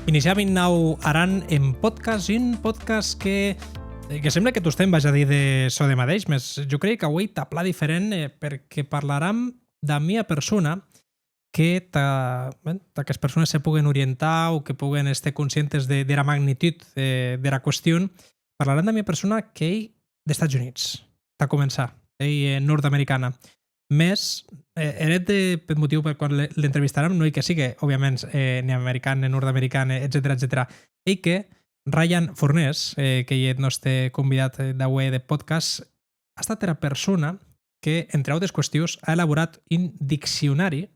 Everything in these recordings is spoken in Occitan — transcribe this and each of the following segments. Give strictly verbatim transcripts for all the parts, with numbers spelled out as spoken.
Iniciam un nau Aran en podcast, un podcast que, eh, que sembla que tostemp vaja díder çò de madeish, mès jo crei qu'auei tà plan diferent, eh, perque parlaram damb ua persona que tà, ben, tà qu'es persones se poguen orientar o que poguen èster conscientes de, dera magnitud, eh, dera qüestion, parlaram damb ua persona qu'ei d'Estats Units, tà començar, ei, eh, nord-americana. Mès, eh, er hèt de, peth motiu per qual le-, l'entrevistaram, non ei que sigue, òbviaments, eh, ne american, ne nord-american, eh, etcetèra, etcetèra. Ei que Ryan Furness, eh, qu'ei eth nòste convidat, eh, d'aué de podcast, a estat era persona que, entre autes qüestions, a elaborat un diccionari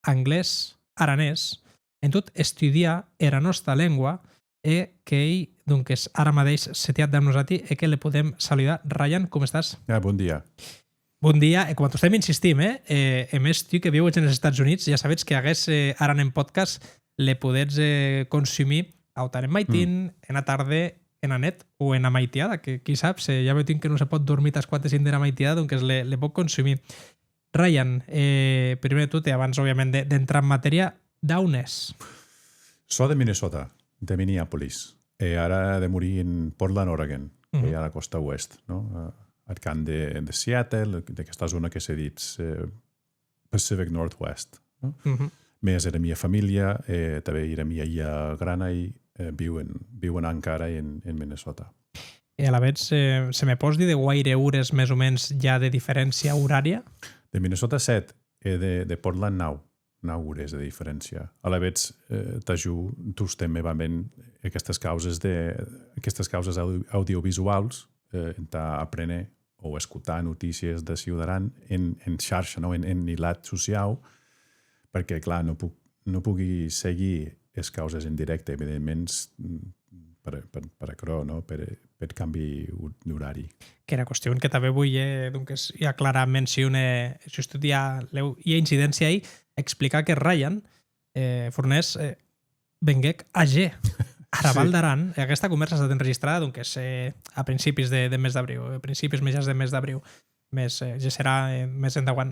anglés-aranés en tot estudiar era nòsta lengua e qu'ei, donques, ara madeish setiat damb nosati e que le podem saludar. Ryan, com estàs? Ah, bon dia. Bon dia, e coma tostemp insistim, eh? E, e mès tu que viues enes Estats Units, ja sabetz que aguest, eh, Aran en podcast le podetz, eh, consumir autant en maitin, mm, ena tarde, ena net o ena maitiada, que qui sap, se i a bèth un que non se pòt dormir tàs quate cinc dera maitiada, donques le, le pòt consumir. Ryan, eh, prumèr de tot, e abans, òbviament, de, d'entrar en matèria, d'a on ès? Sò de Minnesota, de Minneapolis, e ara demori en Portland, Oregon, que, mhm, ei a la còsta oèst, non? Eh, ath cant de, de Seattle, d'aquesta zòna que se ditz, eh, Pacific Northwest, non? Mhm. Mès era mia familha, eh, tanben era mia hilha grana, eh, viuen, viuen encara en, en Minnesota. E alavetz, eh, se me pòs díder guaire ores, mès o mens, i a de diferéncia orària? De Minnesota, sèt, e de, de Portland, nau. Nau ores de diferéncia. Alavetz, eh, tà jo, tostemp me van ben aquestes causes de, aquestes causes audi-, audiovisuals, eh, entà apréner o escotar notícies d'aciu d'Aran en, en xarxa, non? En, en hilat sociau, perque, clar, non puc, non pogui seguir es causes en dirècte, evidentment, per, per, per aquerò, non? Per, per cambi d'orari. Qu'era qüestion que tanben voi, eh, donques, i aclarar mencion, eh, sustot i a, lèu, i a incidéncia ei explicar que Ryan, eh, Furness, eh, venguec ager ara Val d'Aran, e aguesta convèrsa a estat enregistrada, donques, eh, a principis de, de mes d'abriu, a principis, mejans de mes d'abriu, mès, eh, gesserà, eh, mès endauant.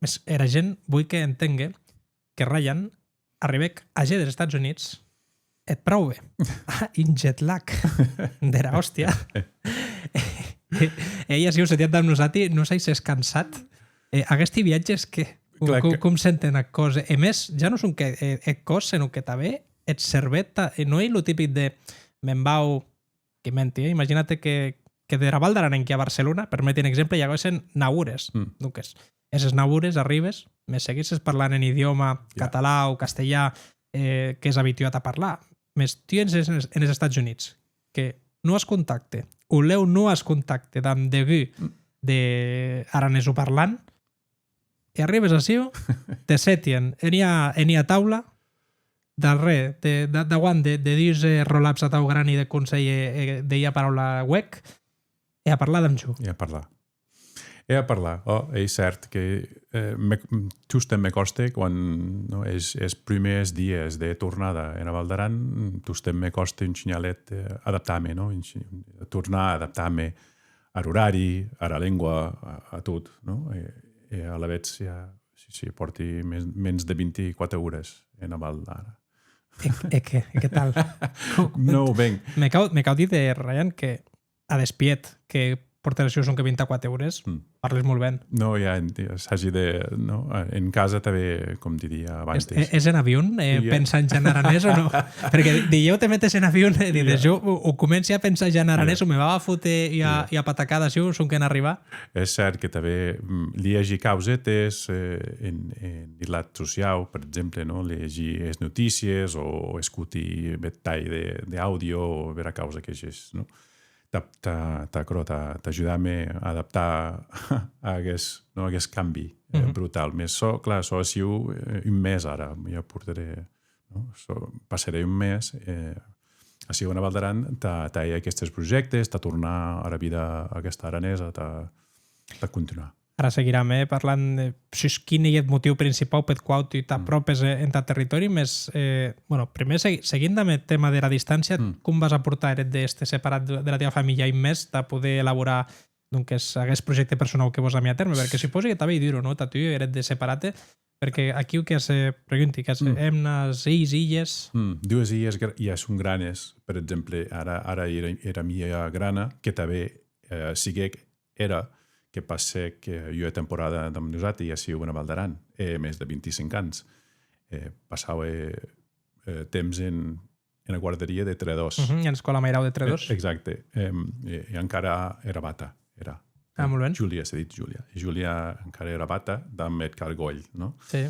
Mès era gent voi que entengue que Ryan arribèc ager des Estats Units eth praube. Ah, un jet lag dera òstia. E, e ei aciu setiat damb nosati, non sai s'ès cansat. E aguesti viatges que, com, clar, com, que com senten eth còs? E mès, ja non sonque, eh, eth còs, senon que tanben eth cervèth, e non ei lo tipic de me'n vau, que menti, eh? Imagina-te que, que dera Val d'Aran enquia Barcelona, per méter un exemple, i aguessen nau ores. Mm. Donques, es nau ores arribes, me seguisses parlant en idiòma, ja, català o castelhà, eh, qu'ès abituat a parlar. Mès tu enes, enes, enes Estats Units, que non as contacte, o lèu non as contacte damb degun, mm, de aranesoparlant, e arribes aciu, te setien en ua, en ua taula, darrèr, de, da-, dauant de, de dus, eh, roll-ups atau grani de Conselh e, e de ua paraula huec, e a parlar damb jo. E a parlar. E a parlar. Ò, ei cèrt que, eh, me, tostemp me còste quan, non, es, es prumèrs dies de tornada ena Val d'Aran, tostemp me còste un shinhalet, eh, adaptar-me, non? Un shi-, tornar a adaptar-me ar orari, ara lengua, a, a tot, non? E, e alavetz ja, sí, sí, pòrti mens, mens de vint-e-quate ores ena Val d'Aran. E, e qué, e qué tal? Non, ben. Me cau, me cau díder, Ryan, que a despiet que pòrtes aciu sonque vint-e-quate ores, mm, parles molt ben. Non, ja, en, ja sagi de, non? En casa tanben, com didia abantes. Es, es en avion, eh, ja, pensant ja en aranés o non? Perque dilhèu te metes en avion e dides, ja, jo o, o comenci a pensar ja en aranés, ja, o me vau a foter ua, ja, ua patacada aciu sonque en arribar. Es cèrt que tanben, mm, liegi causetes, eh, en, en hilat sociau, per exemple, non? Liegi es notícies o escoti bèth talh de, d'àudio o bèra causa que ges, non? Tà, tà, tà aquerò, tà, tà ajudar-me a adaptar a aguest, non? Aguest cambi, eh, mhm, brutal. Mès sò, clar, sò aciu, eh, un mes ara, ja portarè, non? Sò, passarè un mes, eh, aciu ena Val d'Aran, tà, tà hèr aquestes projèctes, tà tornar ara vida aguesta aranesa, tà, tà continuar. Ara seguiram, eh, parlant de sus quin ei eth motiu principau peth quau tu t'apropes, eh, entath territòri, mès, eh, bueno, prumèr segui-, seguint damb eth tèma dera distància, mm, com vas a portar er hèt d'èster separat de, dera tua familha un mes tà poder elaborar, donques, aguest projècte personau que vòs amiar a tèrme? Perque supòsi que tanben ei duro, non? Tà tu, er hèt de separar-te, Perque aquiu que se pregunti, que se, mm, hemnas ilhas, ilhas. Mm, dues ilhas gra-, ja son granes, per exemple, ara, ara era, era Mia Grana, que tanben, eh, siguec era que passèc, eh, ua temporada damb nosati aciu ena Val d'Aran, e mès de vint-e-cinc ans. Eh, passaue, eh, temps en, ena guarderia de Tredòs. Mhm, en escòla mairau de Tredòs. Eh, exacte. Em, e, e encara era bata, era. Ah, molt ben. Júlia, se ditz Júlia. E Júlia encara era bata damb eth cargolh, non? Sí.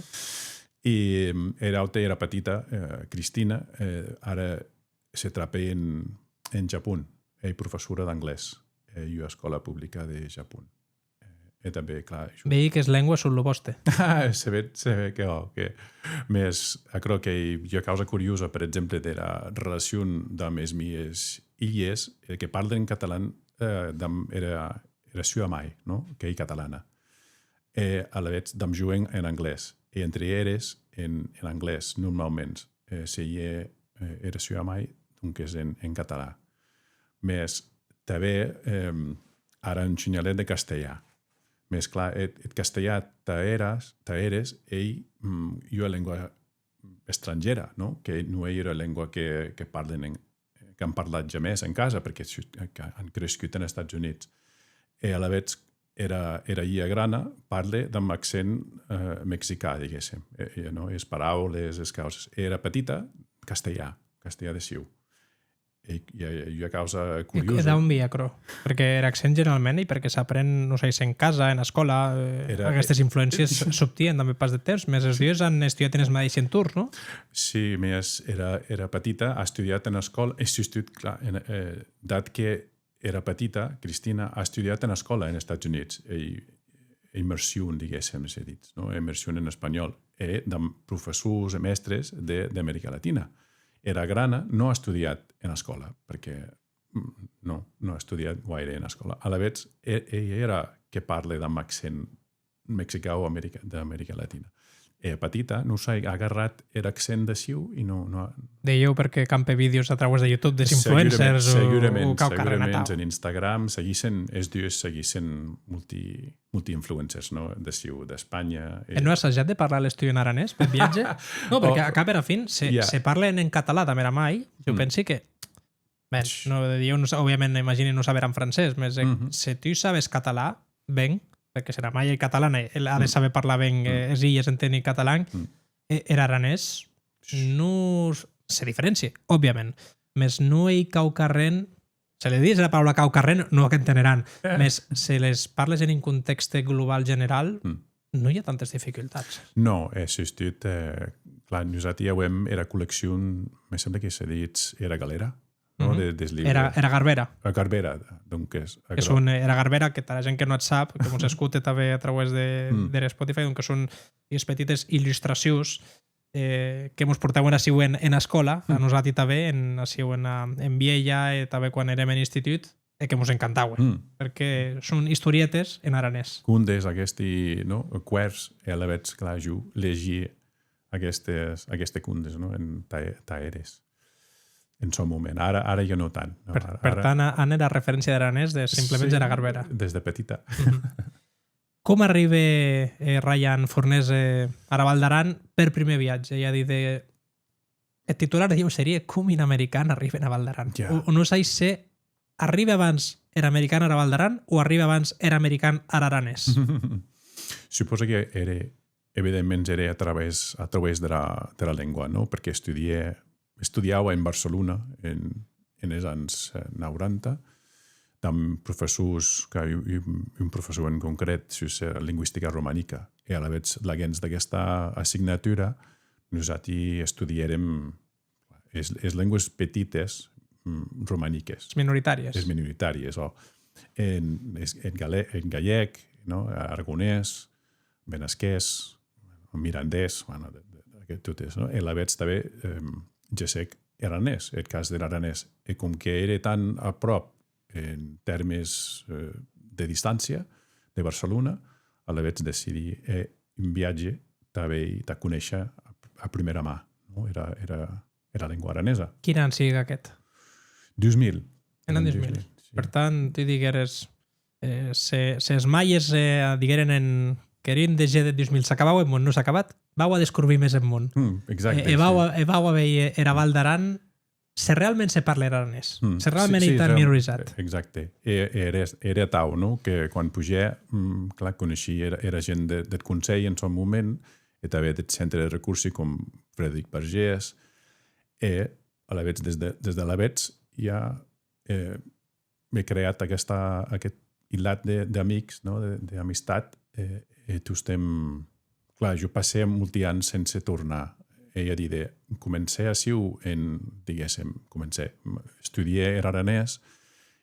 E, em, era auta, era petita, eh, Cristina, eh, ara se trapè en, en Japon. Ei professora d'anglés, eh, ua escòla publica de Japon. Eh, e tanben, clar, jo... Veí qu'es lengua son lo vòste. Se ve, se ve que, ò, que... Mès aquerò qu'ei ua causa curiosa, per exemple, dera relacion damb es mies hilhes, eh, que parlen catalan, eh, damb era, era sua mair, non? Qu'ei catalana. E alavetz damb jo en, en anglés. E entre eres, en, en anglés, normalments, eh, se i é, eh, era sua mair, donques en, en català. Mès tanben, em, ara un shinhalet de castelhan. Mès clar, eth, eth castelhan tà eras, tà eres, ei, mm, ua lengua estrangèra, non? Que non ei era lengua que, que parlen en, qu'an parlat jamès en casa, perque su-, qu'an crescut en Estats Units. E alavetz, era, era hilha grana parle damb accent, eh, mexican, diguéssem. E, e, non? Es paraules, es causes. E era petita, castelhan, castelhan de ciu. E i a, i a ua causa curiosa. E, e d'a on vien aquerò? Perque er accent generalment, e perque s'apren, non sai se en casa, en escòla, eh, era, aguestes influéncies s'obtien damb eth pas deth temps, mès es dues an estudiat enes madeishi entorns, non? Sí, mès era, era petita a estudiat en escòla, e sustot, clar, en, eh, dat que era petita, Cristina, a estudiat en escòla en Estats Units, ei immersion, diguéssem, se ditz, non? Immersion en espanhòl, e damb professors e mèstres de, d'America Latina. Era grana non a estudiat en escòla, perque, mm, non, non a estudiat guaire en escòla. Alavetz, e-, ei era que parle damb accent mexican o America, d'America Latina. E era petita, non sai, a agarrat er accent d'aciu e non, non a... Dilhèu perque campe vídeos a trauès de YouTube des influencers o, segurament, o quauquarren atau. Segurament, en Instagram, seguissen, es dues seguissen molti, molti influencers, non? D'aciu, d'Espanha. E non as assajat de parlar-les tu en aranés, peth viatge? Non, perque, oh, a cap era fin, se, ja, se parlen en català damb era mair, jo, mm, pensi que Ben, non, jo non sa-, òbviament, imagini, non saberàn francés, mès, eh, mhm, se tu sabes català, ben, perque se era mair ei catalana, el a de, mm, saber parlar ben, eh, mm, es hilhes enteni catalan, mm, e er aranés, sh-, non s-, se diferencie, òbviament, mès non ei quauquarren, se le dides era paraula quauquarren, non ac enteneràn, eh, mès se les parles en un contèxte global general, mm, non i a tantes dificultats. Non, e sustot, eh, clar, nosati auem era colleccion, me semble que se ditz era galèra, non? Mhm. De, des libres. Era, era garbèra. Era garbèra, donques, que aquerò. Son, eh, era garbèra, que tara gent que non ac sap, que mos escote tanben a trauès de, mm, der Spotify, donques son ues petites illustracions, eh, que mos portauen aciu en, en escòla, a, mm, nosati tanben, en, aciu en, en Vielha, e tanben quan èrem en institut, e que mos encantauen, mm, perque son istorietes en aranés. Condes, aguesti, non? Cuèrts, e alavetz, clar, jo legia aguestes, agueste condes, non? En ta-, tà eres. En sòn moment. Ara, ara ja non tant, non? Per, ara, per ara tant, a-, an era referéncia d'aranés de simplement, sí, era garbèra. Des de petita. Mhm. Com arribe, eh, Ryan Fornés, eh, ara Val d'Aran per prumèr viatge? Ei a díder, eth titular dilhèu serie com un american arribe ena Val d'Aran. Ja. O, o non sai se arribe abans er american ara Val d'Aran o arribe abans er american ar aranés. Supòse que ère, evidentments, ère a través, a través dera, dera lengua, non? Perque estudiè, estudiaua en Barcelona en, enes ans, eh, noranta, damb professors, qu'a un, un, un professor en concret sus, eh, lingüistica romanica. E alavetz, laguens d'aguesta assignatura, nosati estudièrem es, es lengües petites, mm, romaniques. Es minoritàries. Es minoritàries, ò. En, es, en galè-, en galhèc, non? Aragonés, benasqués, mirandés, bueno, de, de, de, totes, non? E alavetz tanben, em, gessec er aranés, eth cas der aranés. E com que ère tan apròp en tèrmes, eh, de distància de Barcelona, alavetz decidí, eh, un viatge tà veir, tà conéisher a, a prumèra man, non? Era, era, era lengua aranesa. Quin an siguec aqueth? Dus mil. En an dus mil. Dos mil, sí. Per tant, tu diguères, eh, se, se es maies, eh, digueren en, qu'er un de gèr de dus mil s'acabaue, bon, non s'a acabat, vau a descorbir mès eth mon. Mm, exacte, e, e vau, sí. A, e vau a veir era Val d'Aran se realment se parle er aranés, mm, se realment sí, sí, ei tan minorizat. Exacte. E, e ère, ère atau, non? Que quan pugè, mm, clar, coneishí era, era gent de, deth Conselh en sòn moment, e tanben deth Centre de Recorsi com Frederic Vergés, e alavetz des de, des d'alavetz ja, eh, m'è creat aquesta, aquest hilat de, d'amics, no? De, d'amistat, eh, e tostemp, clar, jo passè molti ans sense tornar. Ei a díder, comencè aciu en, diguéssem, comencè, estudiè er aranés,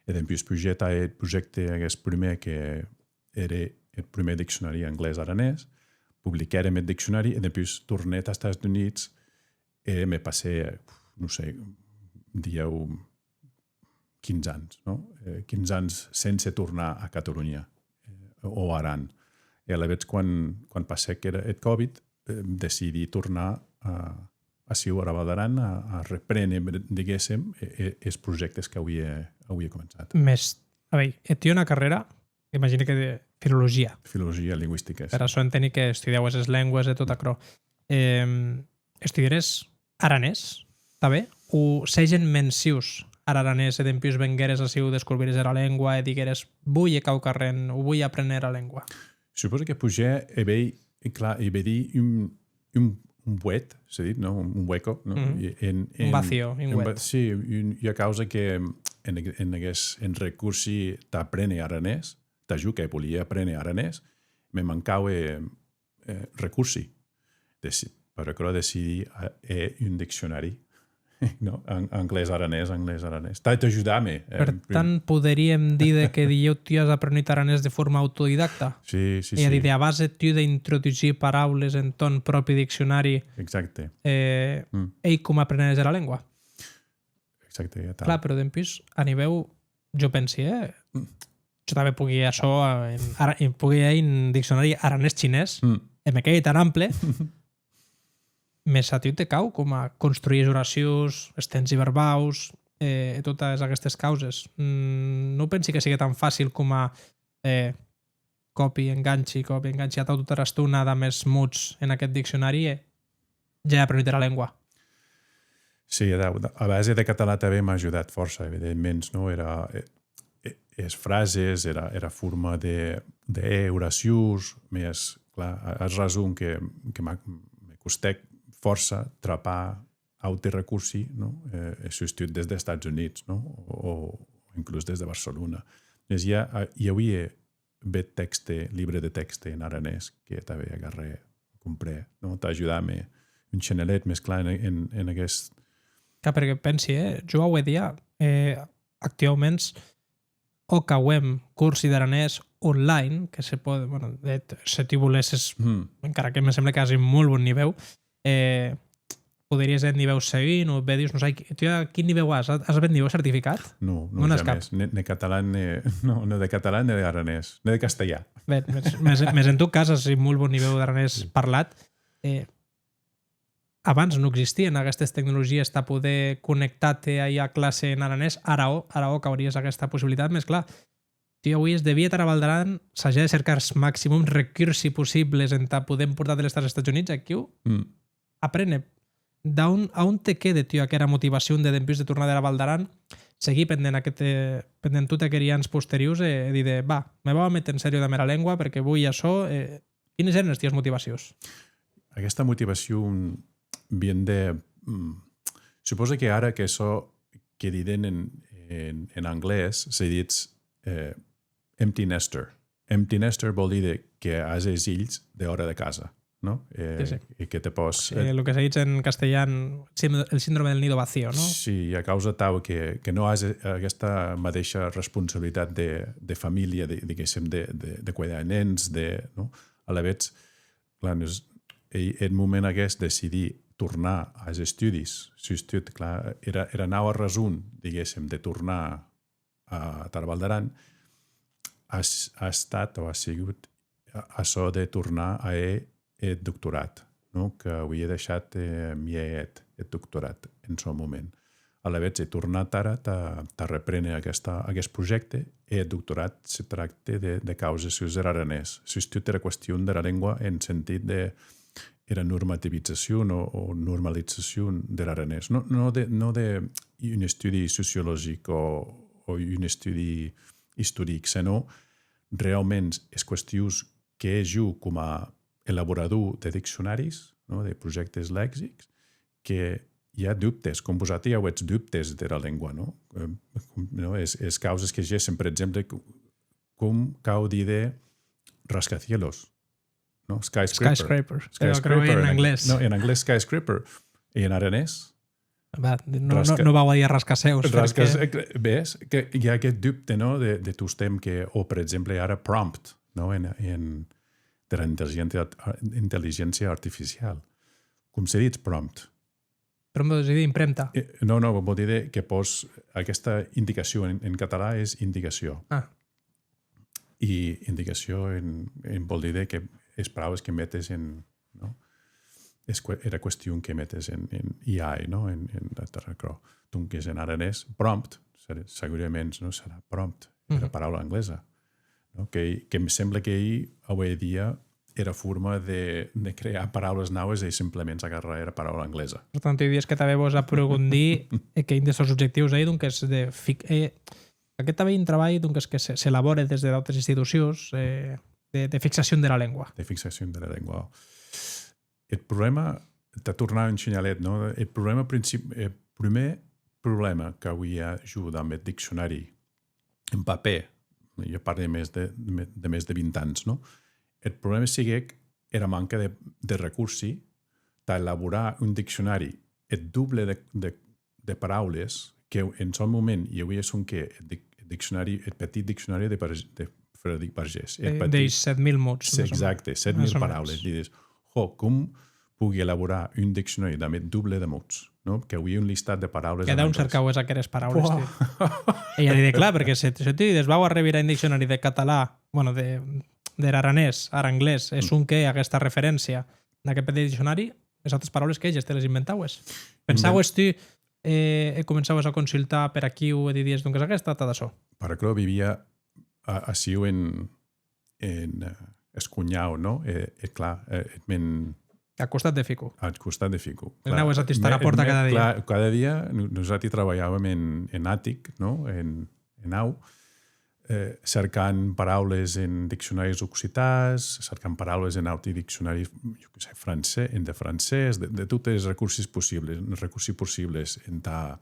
e dempús pugè tà eth projècte aguest prumèr que ère eth prumèr diccionari anglés-aranés, publiquèrem eth diccionari e dempús tornè tàs Estats Units e me passè, non sai, dilhèu quinze ans, non? Eh, quinze ans sense tornar a Catalonha, eh, o Aran. E alavetz, quan, quan passèc era, eth Covid, eh, decidí tornar a, aciu ara Val d'Aran a, a repréner, diguéssem, e, e, es projèctes qu'auie, auie començat. Mès, a veir, e tu ua carrèra, imagine que de filologia. Filologia, lingüistica, sí. Per açò enteni que estudiaues es lengües e tot aquerò. Em, estudières aranés, tanben? O sègen mensius ar aranés e dempús venguères aciu, descorbires era lengua e diguères, voi hèr quauquarren o voi apréner era lengua? Supòsi que pugè e vei, e clar, e vedí un, un, un vuet, se ditz, non? Un, un hueco, non? Mhm. En, en, un vacío, un vuet. Sí, un, ua causa que en, en aguest, en recorsi tà apréner aranés, tà jo que volia apréner aranés, me mancaue, eh, recorsi. Deci-, per aquerò decidí, eh, hèr un diccionari, non? An-, anglés-aranés, anglés-aranés. Tà, tà ajudar-me, eh, per tant, poderíem díder que dilhèu tu as aprenut aranés de forma autodidacta? Sí, sí, sí. Ei a díder, a base tu d'introdusir paraules en tòn pròpi diccionari, exacte, eh, mm, ei com apreneres era lengua. Exacte, atau. Clar, però dempús, a nivèu, jo pensi, eh? Mm. Jo tanben pogui hèr açò, eh, en, ara, en, pogui hèr un diccionari aranés-chinés, mm, e me quede tan ample, mès a tu te cau coma construir es oracions, es tempsi verbaus, eh, e totes aguestes causes. Mm, non pensi que sigue tan facil coma, eh, còpi, enganchi, còpi, enganchi, atau tota era estona damb es mots en aqueth diccionari e ja è aprenut era lengua. Sí, atau, a base de català tanben m'a ajudat fòrça, evidentment, non? Era, eh, eh, es frases, era, era forma de, de hèr oracions, mès, clar, a-, as rason que, que m'a, me costèc fòrça trapar aute recorsi, non? Eh, e sustot des d'Estats Units, non? O, o inclús des de Barcelona. Mès i a, i auie bèth tèxte, libre de tèxte en aranés, que tanben agarrè, comprè, non? Tà ajudar-me un shinèlet, mès clar, en, en, en aguest... Clar, perque pensi, eh? Jo aué dia, eh, actuauments, òc auem corsi d'aranés online, que se pòt, bueno, de, se tu volesses, mm, encara que me semble qu'as un molt bon nivèu, eh, poderies hèr nivèu C un o B dus, non sai, tu a quin nivèu as? As, as bèth nivèu certificat? Non, non, non as cap. Ne, ne catalan, ne, non, ne de catalan, ne d'aranés, ne de castelhan. Ben, mès, mès, mès en tot cas, as un molt bon nivèu d'aranés, sí, parlat. Eh, abans non existien aguestes tecnologies tà poder connectar-te a ua classe en aranés, ara òc, ara òc auries aguesta possibilitat, mès clar, tu auies de vier tara Val d'Aran, sajar de cercar es maximum recorsi possibles entà poder emportar-te-les tàs Estats Units, aquiu, mm, apréner. D'a on, a on te quede, tu, aquera motivacion de, dempús de tornar dera Val d'Aran, seguir pendent aqueth, eh, pendent toti aqueri ans posteriors e, e díder, va, me vau a méter en sèrio damb era lengua perque voi açò, e quines èren es ties motivacions? Aguesta motivacion vien de, mm, supòse que ara que çò que diden en, en, en anglés se ditz, eh, empty nester. Empty nester vòl díder que as es hilhs dehòra de casa, non? Eh, sí, sí. E que te pòs, eh, eh, lo que se ditz en castellan, sínd-, el síndrome del nido vacío, non? Sí, a causa atau que, que non as, eh, aguesta madeisha responsabilitat de, de familha, de, diguéssem, de, de, de cuedar de nens, de, non? Alavetz, clar, nos, ei eth moment aguest decidí tornar as estudis, sustot, clar, era, era naua rason, diguéssem, de tornar a, tara Val d'Aran, a, a estat o a sigut a, açò de tornar a hèr eth doctorat, non? Qu'auie deishat, eh, miei hèt eth doctorat en sòn moment. Alavetz, è tornat ara tà, tà repréner aguesta, aguest projècte, e eth doctorat se tracte de, de causes sus er aranés, sustot era qüestion dera lengua en sentit de, era normativizacion o, o normalizacion der aranés. Non, non de, non de un estudi sociologic o, o un estudi istoric, senon reauments es qüestions que jo, coma elaborador de diccionaris, non, de projèctes lexics, que i a dubtes, com vosati auetz dubtes dera lengua, non? Eh, com, non? Es, es causes que gessen, per exemple, com cau díder rascacielos, non? Skyscraper. Skyscraper. Skyscraper, en anglés. Non, en anglés skyscraper. E en aranés? Va, non, non, non vau a díder rascacèus, rascas-, eh, ves que i a aqueth dubte, non? De, de tostemp que, o per exemple ara prompt, non? En, en, dera intelligéncia, intelligéncia artificial. Com se ditz prompt? Prompt vòs díder impremta. Eh, non, non, vòl díder que pòs, aquesta indicacion en, en català es indicacion. Ah. E indicacion en, en vòl díder que es paraules que metes en, non? Es que, era qüestion que metes en, en A I, non? En, en tot aquò. Donques, en aranés, prompt, ser-, segurament, non? Serà prompt, era paraula anglesa, non? Que, que me sembla qu'ei, aué dia, era forma de, de crear paraules naues ei simplement agarrar era paraula anglesa. Per tant, tu didies que tanben vòs aprogondir e que un des tòs objectius ei, donques, de fic-, eh, Aqueth tanben ei un trabalh, donques, que se, s'elabore des de d'autes institucions, eh, de, de fixacion dera lengua. De fixacion dera lengua. Eth problèma, tà tornar un shinhalet, non? Eth problèma princip-, eth prumèr problèma qu'auia jo damb eth diccionari en papèr, jo parli de mès de, de mès de vint ans, non? Eth problèma siguec era manca de, de recorsi tà elaborar un diccionari eth doble de, de, de paraules que en sòn moment i auie sonque eth dic-, eth diccionari, eth petit diccionari de Par-, de Frederic Vergés. Eth petit, dei sèt mil mots, mès o mens. Exacte, sèt mil paraules. Dides, jo, com pogui elaborar un diccionari damb eth doble de mots, non? Qu'auie un listat de paraules. E a on cercaues aqueres paraules, tu? E ja dide, clar, perque se, se tu dides, vau a revirar un diccionari de català, bueno, de, der aranés ar anglés, e sonque aguesta referéncia d'aqueth petit diccionari, es autes paraules qu'ei, ja te les inventaues. Pensaues tu, eh, e començaues a consultar per aquiu e didies, donques, aguesta, tad açò. Per aquerò vivia a, aciu en, en, eh, Escunhau, non? E, e clar, eh, eth men... Ath costat de Fico. Ath costat de Fico. Clar. Anaues a tustar era pòrta cada dia. Clar, cada dia no-, nosati trabalhàuem en, en atic, non? En, en au, eh, cercant paraules en diccionaris occitans, cercant paraules en auti diccionaris, jo que sé, francés, en de francés, de, de totes es recorsi possibles, recorsi possibles entà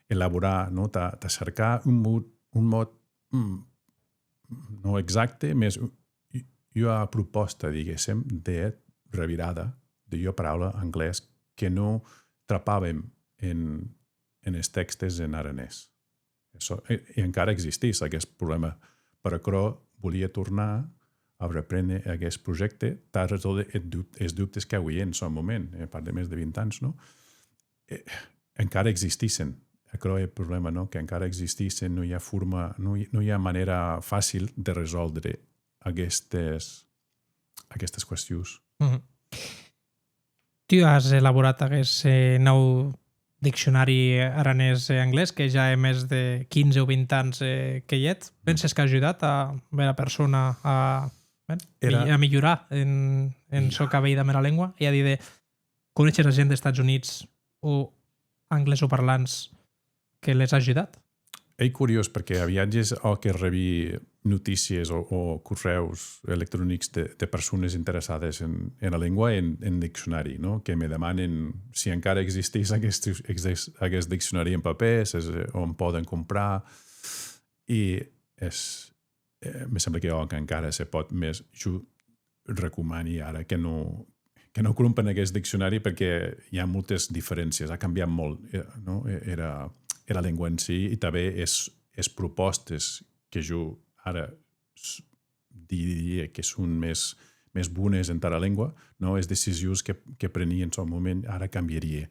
elaborar, non? Tà, tà cercar un mot, un mot, mm, non exacte, mès u-, u-, ua propòsta, diguéssem, de revirada de ua paraula anglés que non trapàvem en, en es tèxtes en aranés. Açò, e, e encara existís aguest problèma. Per aquerò volia tornar a reprene aguest projècte tà resòlver eth dub-, es dubtes qu'auie en sòn moment, eh, a part de mès de vint ans, non? Eh, encara existissen. Aquerò ei eth problèma, non? Que encara existissen, non i a forma, non i, non i a manèra facil de resòldre aguestes, aguestes qüestions. Mhm. Tu as elaborat aguest, eh, nau diccionari aranés e anglés, que ja hè mès de quinze o vint ans, eh, qu'ei hèt. Penses qu'a ajudat a bèra persona a, ben, era mi-, a milhorar en, en çò qu'a veir damb era lengua? E a díder, coneishes a gent d'Estats Units o anglesoparlants que les a ajudat? Ei curiós, perque a viatges òc que rebi notícies o, o corrèus electronics de, de persones interessades en, ena lengua e en, en diccionari, non? Que me demanen si encara existís aguest, aguest, aguest diccionari en papèr, se, se, on pòden comprar, e es, eh, me sembla que òc encara se pòt, mès jo recomani ara que non, que non crompen aguest diccionari, perque i a moltes diferéncies, a cambiat molt, eh, non? E-, era, era lengua en si, e tanben es, es propòstes que jo ara s-, diria que son mès, mès bones entara lengua, non? Es decisions que, que preni en sòn moment, ara cambiarie,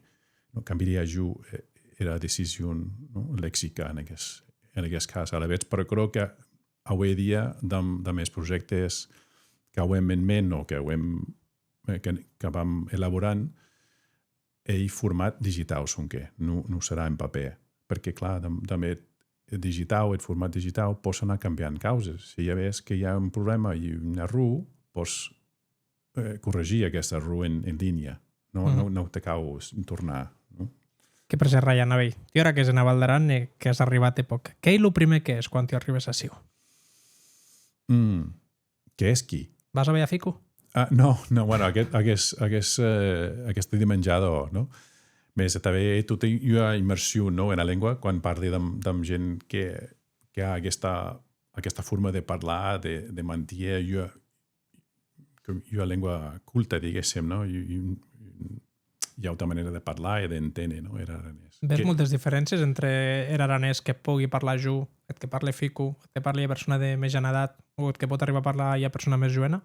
non? Cambiaria jo, eh, era decision, non? Lexica en aguest, en aguest cas. Alavetz, per aquerò que aué dia, damb, damb es projèctes qu'auem en ment o qu'auem, eh, que, que vam elaborant, ei format digitau, sonque, non, non serà en papèr. Perque, clar, damb, damb eth digitau, eth format digitau, pòs anar cambiant causes. Se ja ves que i a un problèma e un error, pòs eh, corregir aquesta error en, en línia. No, mm, no, no te cau s-, tornar, no? Que per cert, Ryan, a veir, tu ara qu'ès ena Val d'Aran e qu'as arribat hè pòc, qu'ei lo prumèr qu'hès quan tu arribes aciu? Mm. Qu'hès qui? Vas a veir a Fico? Ah, no, no, bueno, aguest, aguest, aguest, eh, aguesta dimenjada, no? Mès tanben hè tota ua immersion, no, ena lengua, quan parli damb, damb gent que, que a aguesta, aguesta forma de parlar, de, de mantier ua, com ua lengua culta, diguéssem, no? Un, un, ua auta manèra de parlar e d'enténer, no? Er aranés. Ves que moltes diferéncies entre er aranés que pogui parlar jo, eth que parle Fico, eth que parle ua persona de mejana edat o eth que pòt arribar a parlar ua persona mès joena?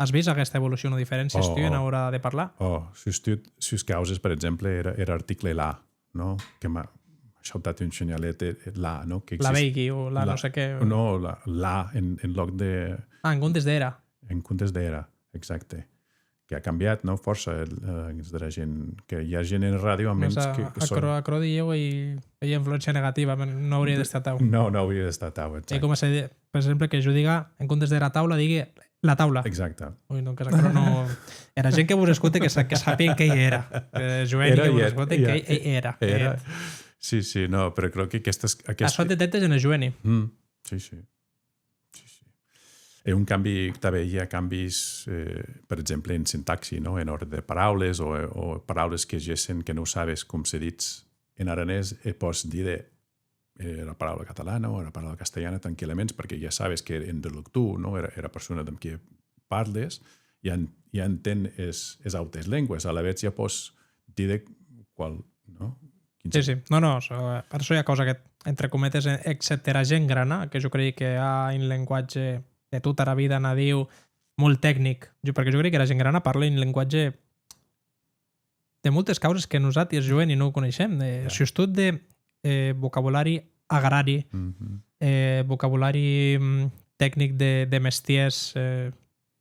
As vist aguesta evolucion o diferéncies, oh, tu, ena ora de parlar? Oh, sustot sus causes, per exemple, er, er article la, no? Que m'a shautat un shinhalet, eh, la, no? Que la exist-, veigui o la la, no sé qué. No, la, la en, en lòc de... Ah, en comptes d'era. En comptes d'era, exacte. Que a cambiat, no? Fòrça, el, eh, es dera gent, que i a gent en ràdio, almens, a, que, que son... Aquerò, aquerò dilhèu ei, ei influéncia negativa, non aurie d'estar atau. No, no aurie d'estar atau, exacte. Ei coma se, per exemple, que jo diga, en comptes d'era taula, digui la taula. Exacte. Ui, donques aquerò no... Era gent que vos escote, que sa-, que sàpien qu'ei era. Eh, joeni que vos escote, qu'ei, ei era. Era. Sí, sí, no, però crec que aquestes, aquestes... Açò detèctes ena joeni. Mm, sí, sí. Sí, sí. E un cambi, tanben i a cambis, eh, per exemple, en sintaxi, no? En òrdre de paraules o, o paraules que gessen que non sabes com se ditz en aranés e pòs díder, eh, era paraula catalana o era paraula castelhana tranquillaments, perque ja sabes que interloctor, no? Era, era persona damb qui parles ja en-, ja enten es, es autes lengües, alavetz ja pòs díder qual, no? Quin... Sí, sí. No, no, so-, per açò i a causa que, entre cometes, e-, excepte era gent grana, que jo crei que a un lenguatge de tota era vida nadiu, molt tecnic, jo, perque jo crei que era gent grana parla un lenguatge de moltes causes que nosati, es joeni, non coneishem, eh, ja, sustot de, eh, vocabulari agrari, mhm, eh, vocabulari, mm, tecnic de, de mestièrs, eh,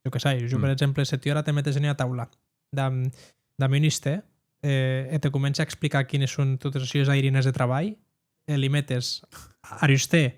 jo que sai, jo, mm, per exemple, se tu ara te metes en ua taula damb, damb un hustèr, eh, e te comence a explicar quines son totes es sues airines de trabalh, e li metes ar hustèr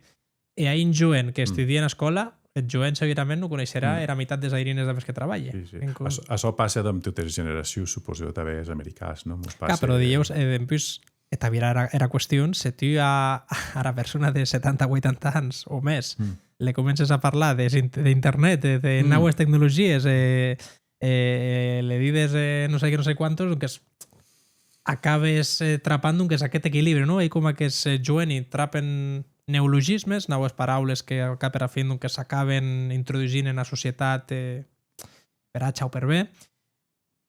e a un joen que, mm, estudie ena escòla, eth joen segurament non coneisherà, mm, era mitat des airines damb es que trabalhe. Sí, sí. En co-... Açò, açò passe damb totes es generacions, supòsi, tanben es americans, non? Mos... Clar, passe, però dilhèu, eh, dempús, e tà virar era, era qüestion, se tu a, ara persona de setanta, vuitanta ans o mès, mm, le comences a parlar de, d'internet, de, de, mm, naues tecnologies, eh, eh, le dides, eh, non sai qué, non sai quantos, donques acabes, eh, trapant, donques, aqueth equilibri, non? Ei coma qu'es, eh, joeni trapen neologismes, naues paraules que, al cap e ara fin, donques, s'acaben introdusint ena societat, eh, per H o per B,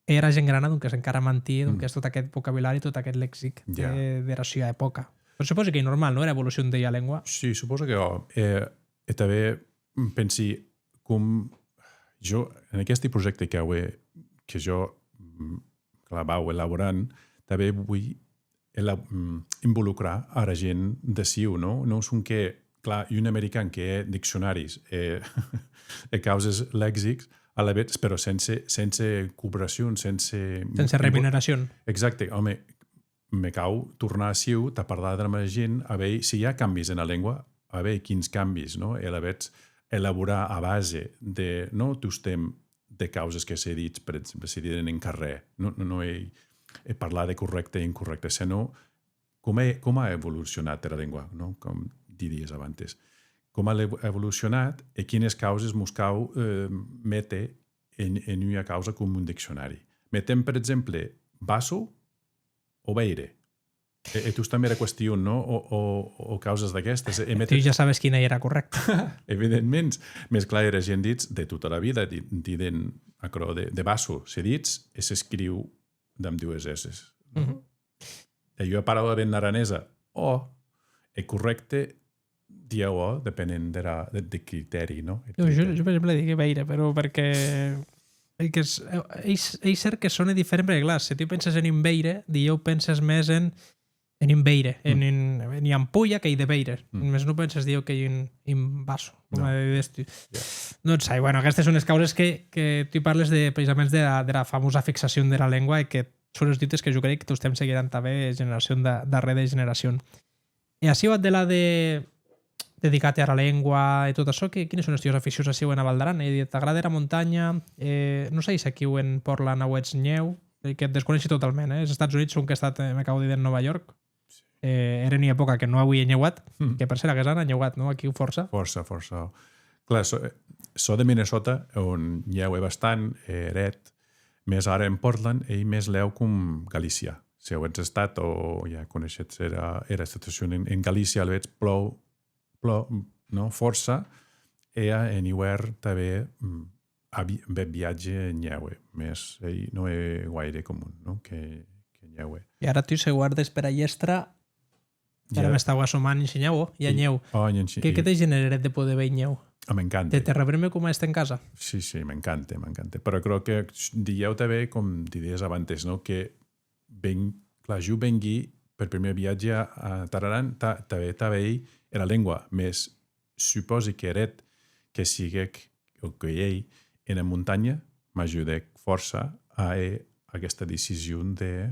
e era gent grana, donques, encara mantie, mm, donques, tot aqueth vocabulari, tot aqueth lexic, ja, de, dera sua epòca. Però supòsi qu'ei normal, non? Era evolucion de ua lengua. Sí, supòsi que, òc. E, e tanben pensi com jo, en aqueste projècte qu'aué, que jo, mm, clar, vau elaborant, tanben voi ela-, mm, involucrar ara gent d'aciu, non? Non sonque, clar, un american que hè diccionaris e, e causes lexics, alavetz, però sense, sense cooperacion, sense... Sense remuneracion. Exacte, òme, me cau tornar aciu tà parlar damb era gent, a veir se i a cambis ena lengua, a veir quins cambis, non? E alavetz elaborar a base de, non tostemp de causes que se ditz, per exemple, se diden en carrèr, non, non, non ei, e parlar de corrècte e incorrècte, senon com a, com a evolucionat era lengua, non? Com didies abantes. Com a evo-, evolucionat e quines causes mos cau, eh, méter en, en ua causa com un diccionari. Metem, per exemple, vaso o veire. E, e tostemp era qüestion, non? O, o, o causes d'aguestes. E, e... Tu ja sabes quina ei era corrècta. Evidentment. Mès clar, era gent ditz, de tota la vida, di-, diden aquerò de, de vaso. Se ditz e s'escriu damb dues S. Mhm. E ua paraula ben aranesa, ò, e corrècte, dilhèu, ò, depenent dera, de, de critèri, non? Jo, jo, jo, per exemple, digui veire, però perque ei que es, ei, ei cert que sone diferent, perque, clar, se tu penses en un veire, dilhèu penses mès en, en un veire, en, mm, un, en ua ampolla qu'ei de veire. Mm. Mès non penses, dilhèu, qu'ei un, un vaso, coma... Non. Dides tu. Ja. Non sai, bueno, aguestes son es causes que, que tu parles de, precisament, dera, dera famosa fixacion dera lengua e que son es dubtes que jo crec que tostemp seguiràn tanben generacion da-, darrèr de generacion. E aciu, ath delà de, dedicat ara lengua e tot açò, que, quines son es tues aficions aciu ena Val d'Aran? Ei a díder, t'agrade era montanha? Eh, non sai s'aquiu en Portland auetz nhèu, eh, que desconeishi totalment, eh? Es Estats Units, sonque è estat, eh, me cau díder, en Nòva York. Sí. Eh, ère ua epòca que non auie nheuat, mm, que per cèrt aguest an a nheuat, non? Aquiu fòrça. Fòrça, fòrça. Clar, sò, eh, sò de Minnesota, on nhèue bastant, eh, hred, mès ara en Portland ei mès lèu com Galícia. Se auetz estat o ja coneishetz era, era situacion en, en Galícia, alavetz plòu, plòu, non? Fòrça, e a, en iuèrn tanben, mm, a vi-, bèth viatge nhèue, mès ei, non ei guaire comun, non? Que, que nhèue. E ara tu, se guardes pera hièstra, ara m'estau assomant, en Shinhau, i a nhèu. Oh, en Shi-, que, que te genère eth hèt de poder veir nhèu? Ah, m'encante. Te, te rebrembe coma èster en casa? Sí, sí, m'encante, m'encante. Però crec que dilhèu tanben, com didies abantes, non? Que ven-, clar, jo vengui per prumèr viatge a, a Tararan, ta-, tanben tà veir era lengua, mès supòsi qu'eth hèt que siguec, o que ei, ena montanha, m'ajudèc fòrça a hèr aguesta decision de...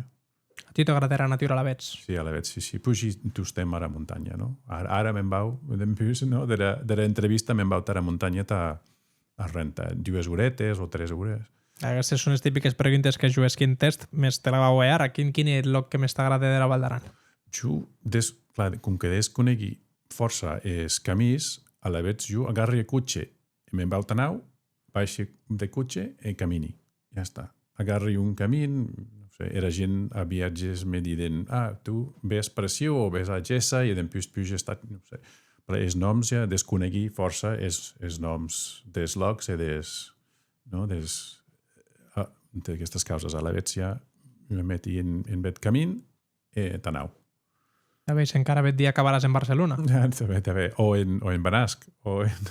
A tu t'agrade era natura alavetz? Sí, alavetz, sí, sí. Pugi tostemp ara montanha, non? Ara, ara me'n vau, dempús, non? Dera, dera entrevista me'n vau tara montanha tà, arren, tà dues oretes o tres ores. Aguestes son es tipiques preguntes que jo hèsqui en tèst, mès te la vau a hèr ara. Quin, quin ei eth lòc que mès t'agrade dera Val d'Aran? Jo, des-, clar, com que desconegui fòrça es camins, alavetz jo agarri eth coche e me'n vau tà naut, baishi deth coche e camini. Ja està. Agarri un camin, non sai, era gent a viatges me diden, ah, tu ves per aciu o ves a Gessa e dempús puges tà, non sai. Però es nòms ja desconegui fòrça es, es nòms des lòcs e des, non? Des, ah, d'aguestes causes. Alavetz ja me meti en, en bèth camin e tà naut. A veir, s'encara bèth dia acabaràs en Barcelona. Ja, tanben, tanben. O en, o en Benasc. O en...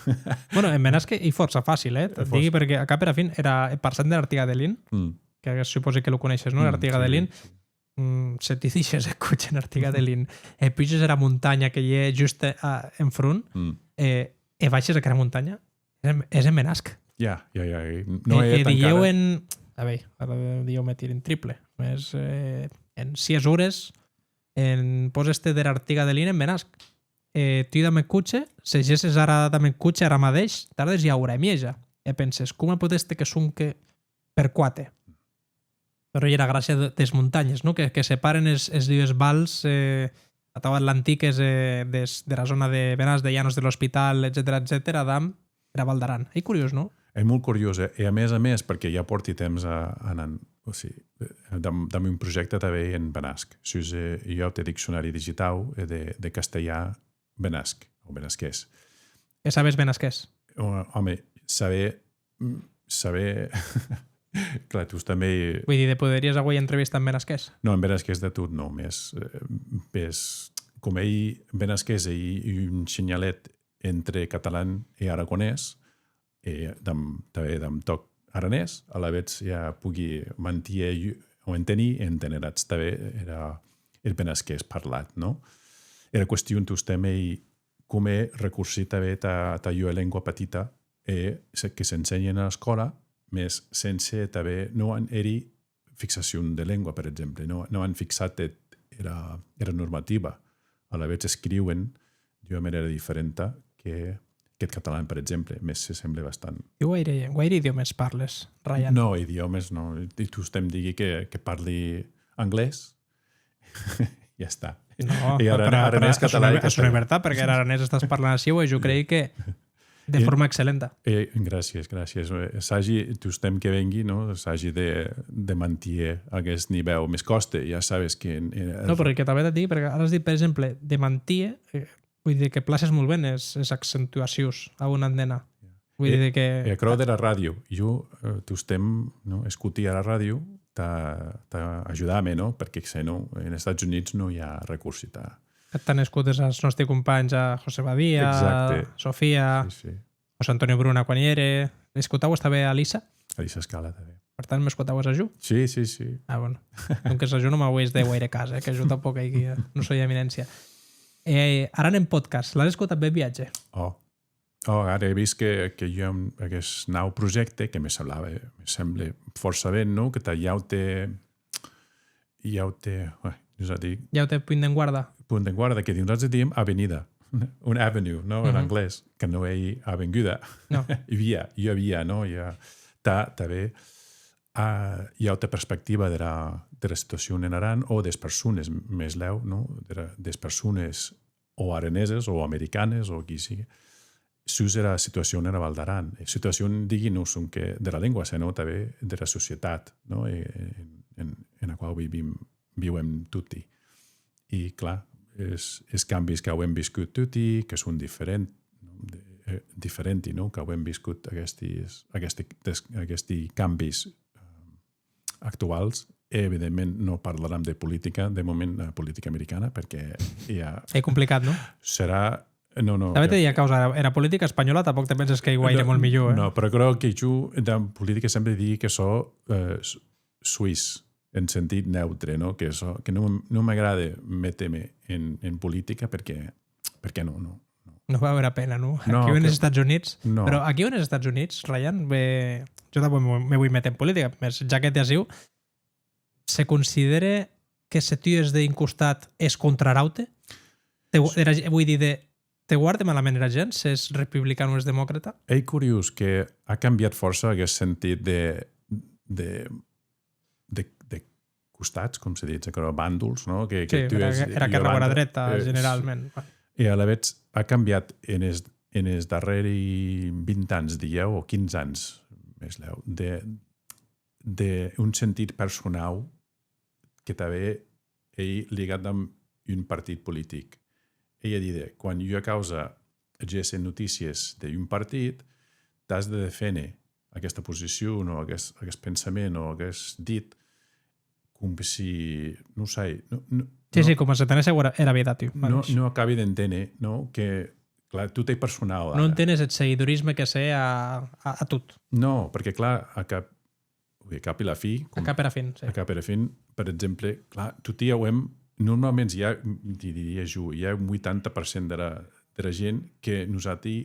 Bueno, en Benasc ei fòrça facil, eh? Te't digui, perque ath cap e ara fin, era, eth parçan der Artiga de Lin, mm, que supòsi que lo coneishes, non? Mm, Artiga de Lin. Sí, sí. Mm, se tu dèishes eth coche en Artiga de Lin e puges era montanha que i é just a, en front, mm, e, e baishes aquera montanha, és en, és en Benasc. Ja, ja, ja. Non, e, e dilhèu en... A veir, ara dilhèu me tiri un triple. Mès, eh, en sies ores, en, pòs èster der Artiga de Lin en Benasc. E tu damb eth coche, se gesses ara damb eth coche, ara madeish, tardes ua ora e mieja. E penses, coma pòt èster que sonque per quate? Però ei era gràcia de, des montanhes, non? Que, que separen es, es dues vals, eh, atau atlantiques, eh, des, dera zòna de Benasc, de Llanos del Hospital, etcetèra, etcetèra, damb era Val d'Aran. Ei curiós, non? Ei molt curiós, eh? E a mès a mès, perque ja pòrti temps a, anant, o sigui, eh, damb, damb un projècte tanben en Benasc, sus, eh, un aute diccionari digitau, eh, de, de castelhan benasc, o benasqués. E sabes benasqués? Ò-, òme, saber, mm, saber, clar, tostemp... Vull dir, de poderies auer entrevista en benasqués? Non, en benasqués de tot, non, mès, eh, pes, com ei benasqués, ei un shinhalet entre catalan e aragonés, e damb, tanben damb tòc aranés, alavetz ja pogui mantier o entenir, e enteneratz tanben era, eth benasqués parlat, non? Era qüestion tostemp ei com recursir tanben tà, tà ua lengua petita, e se, que s'ensenhe ena escòla, mès sense tanben, non an eri fixacion de lengua, per exemple, non, non an fixat eth, era, era normativa. Alavetz escriuen d'ua manèra diferenta que, qu'eth catalan, per exemple, mès se semble bastant. Tu guaire, guaire idiòmes parles, Ryan? Non, idiòmes non. E tostemp digui que, que parli anglés. Ja està. Non, e ara, però, aranés, però, català e castellà. És una vertat, perque er aranés estàs parlant aciu e jo crei que de forma excellenta. Eh, gràcies, gràcies. Eh, sagi, tostemp que vengui, non? Sagi de, de mantier aguest nivèu. Mès còste, ja sabes que en, en... Non, però que tanben t'ac digui, perque ara as dit, per exemple, de mantier, eh, vull dir que places molt ben es, es accentuacions a on an d'anar. Ja. Vull dir que... E aquerò dera ràdio, jo, eh, tostemp, non, escoti ara ràdio tà, tà ajudar-me, non? Perque, se non, en Estats Units non i a recorsi tà... Tant escotes as nòsti companhs, a José Badia, exacte, Sofia, sí, sí, José Antonio Bruna quan i ère. Escotaues tanben a Lisa? A Lisa Scala tanben. Per tant, m'escotaues a jo? Sí, sí, sí. Ah, bueno. Donques a jo non m'auies de guaire cas, eh, que jo tanpòc ei, eh, non soi eminéncia. Eh, Aran en Podcast, l'as escotat bèth viatge? Ò. Ò, ara è vist que, que i a un, aguest nau projècte que me semblava, me semble fòrça ben, non? Que tà un aute, un aute, uèi, non sai dir. Un aute punt d'enguarda. Punt d'enguarda, que nosates diem avenida. un avenue, non? En anglés, que non ei avenguda. Non. Via, ua via, non? I a, tà, tanben, a, i a auta perspectiva dera, dera situacion en Aran o des persones, mès lèu, non? Dera, des persones o araneses o americanes o qui sigue, sus era situacion ena Val d'Aran. E situacion, digui, non sonque dera lengua, senon tanben dera societat, non? E, en, en, ena quau vivim, viuem toti. E, clar, es, es cambis qu'auem viscut toti, que son diferent, de, eh, diferenti, non? Qu'auem viscut aguestis, aguesti, des, aguesti cambis, eh, actuals, e, evidentment, non parlaram de politica, de moment, eh, politica americana, perque ja Ei complicat, non? Serà... Non, non, Tanben te que digui causa, era, era politica espanhòla tanpòc te penses qu'ei guaire No, molt milhor, eh? No, però crec que jo, de politica sempre digui que sò, eh, s-, suís, en sentit neutre, non? Que sò, que non, non m'agrade méter-me en, en politica perque, perque non, non, non. Non vau era pena, non? No, Aquiu enes que Estats Units, no. Però aquiu enes Estats Units, Ryan, ve, jo tanpòc me, me voi méter en politica, mès ja que t'è aciu, se considère que se tu ès d'un costat ès contra er aute? Te, era, voi díder, te guarde malament era gent, s'ès republican o ès democrata? Ei curiós que a cambiat fòrça aguest sentit de, de, de, de costats, com se ditz aquerò, bàndols, non? Que, que Sí, tu era, ès era i a quèrra o era banda, dreta, eh, generalment. E alavetz a cambiat enes, enes darrèri vint ans, dilhèu, o quinze ans, mès lèu, de, de un sentit personau que tanben ei ligat damb un partit politic. Ei a díder, quan ua causa gesse notícies d'un partit, t'as de deféner aguesta posicion o aguest, aguest pensament o aguest dit com si, non sai, no, no, Sí, no, sí, coma se t'anèsse era, era vida, tu, no, mateish. No acabi d'enténer, non? Que, clar, tot ei personau, Non ara. Entenes eth seguidorisme que se hè a, a, a tot. No, perque, clar, a cap, a cap e la fi, A com cap era fin, sí. a cap era fin, per exemple, clar, toti auem, normalment, i a, di-, diria jo, i a un vuitanta per cent dera, dera gent que nosati,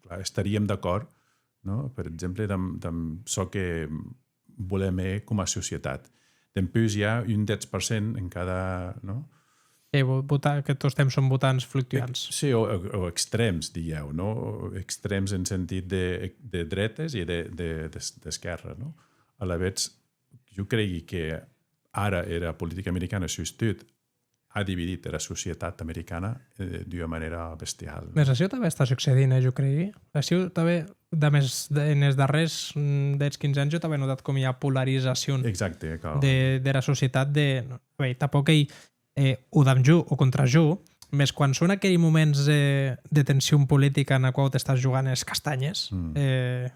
clar, estaríem d'acòrd, non? Per exemple, damb, damb çò que volem hèr coma societat. Dempús i a un dètz per cent en cada, non? Que vo-, vota-, que tostemps son votants fluctuants. Ex-, sí, o, o, o extrèms, dilhèu, non? Extrèms en sentit de, de dretes e de, de, d'es-, d'esquèrra, non? Alavetz, jo cregui que ara era politica americana, sustot, a dividit era societat americana, eh, d'ua manèra bestial, non? Mès aciu tanben està succedint, eh, jo cregui. Aciu tanben, damb es, de, enes darrèrs, mm, dètz, quinze ans, jo tanben è notat com i a polarizacion Exacte, clar. de, dera societat de, non, ben, tanpòc ei, eh, o damb jo o contra jo, mès quan son aqueri moments, eh, de tension politica ena quau t'estàs jogant es castanhes, Mm. eh,